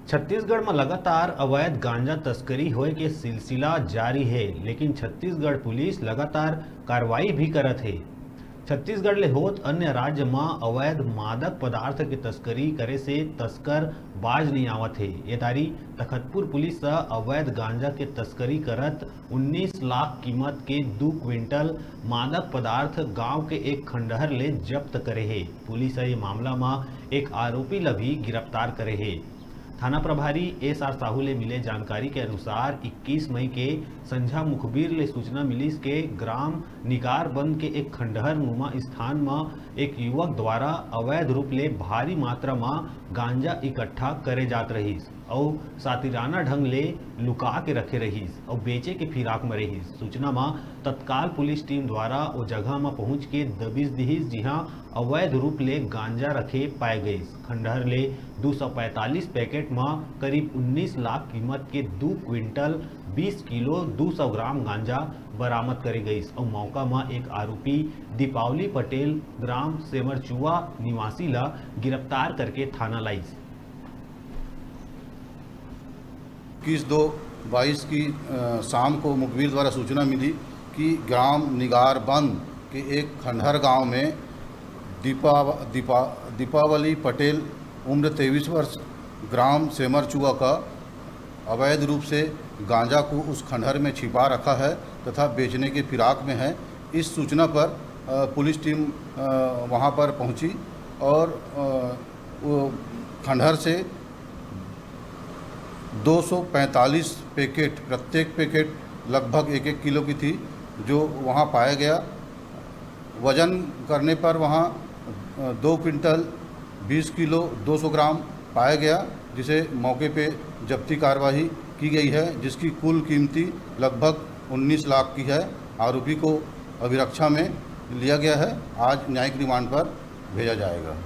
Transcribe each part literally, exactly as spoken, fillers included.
छत्तीसगढ़ म लगातार अवैध गांजा तस्करी होए के सिलसिला जारी हे, लेकिन छत्तीसगढ़ पुलिस लगातार कार्रवाई भी करत हे। छत्तीसगढ़ ले होत अन्य राज्य म अवैध मादक पदार्थ के तस्करी करे से तस्कर बाज नइ आवत हे। ये दारी तखतपुर पुलिस ह अवैध गांजा के तस्करी करत उन्नीस लाख कीमत के दू क्विंटल मादक पदार्थ गांव के एक खंडहर ले जब्त करे हे। पुलिस ह ये मामला म एक आरोपी ल भी गिरफ्तार करे हे। थाना प्रभारी एस आर साहू ले मिले जानकारी के अनुसार, इक्कीस मई के संझा मुखबिर ले सूचना मिलिस के ग्राम निगारबंद के एक खंडहर नुमा स्थान म एक युवक द्वारा अवैध रूप ले भारी मात्रा म गांजा इकट्ठा करे जात रहिस अउ सातिराना ढंग ले लुका के रखे रहिस अउ बेचे के फिराक म रहिस। सूचना म तत्काल पुलिस टीम द्वारा ओ जगह म पहुंच के दबिश दिहिस, जिहां अवैध रूप ले गांजा रखे पाए गइस। खंडहर ले दू सौ पैंतालीस पैकेट म करीब उन्नीस लाख कीमत के दू क्विंटल बीस किलो दू सौ ग्राम गांजा बरामद करे गइस अउ मौका म एक आरोपी दीपावली पटेल, ग्राम सेमरचुआ निवासी ल गिरफ्तार करके थाना लाइस। इक्कीस दो बाईस की अ, शाम को मुखबिर द्वारा सूचना मिली कि ग्राम निगारबंद के एक खंडहर गांव में दीपा, दीपा, दीपावली पटेल, उम्र तेईस वर्ष, ग्राम सेमरचुआ का अवैध रूप से गांजा को उस खंडहर में छिपा रखा है तथा बेचने के फिराक में है। इस सूचना पर अ, पुलिस टीम अ, वहां पर पहुंची और अ, वो खंडहर से दो सौ पैंतालीस पैकेट, प्रत्येक पैकेट लगभग एक एक किलो की थी, जो वहाँ पाया गया। वजन करने पर वहाँ अ, दो क्विंटल बीस किलो दो सौ ग्राम पाया गया, जिसे मौके पे जब्ती कार्यवाही की गई है, जिसकी कुल कीमती लगभग उन्नीस लाख की है। आरोपी को अभिरक्षा में लिया गया है, आज न्यायिक रिमांड पर भेजा जाएगा।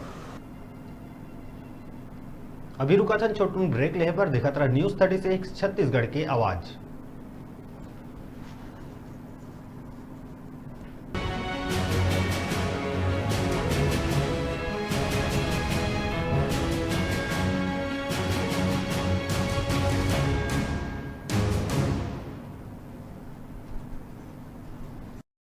अभी रुकाथन छोटकुन ब्रेक लेहे बर। देखत रह न्यूज़ थर्टी सिक्स छत्तीसगढ़ के आवाज़।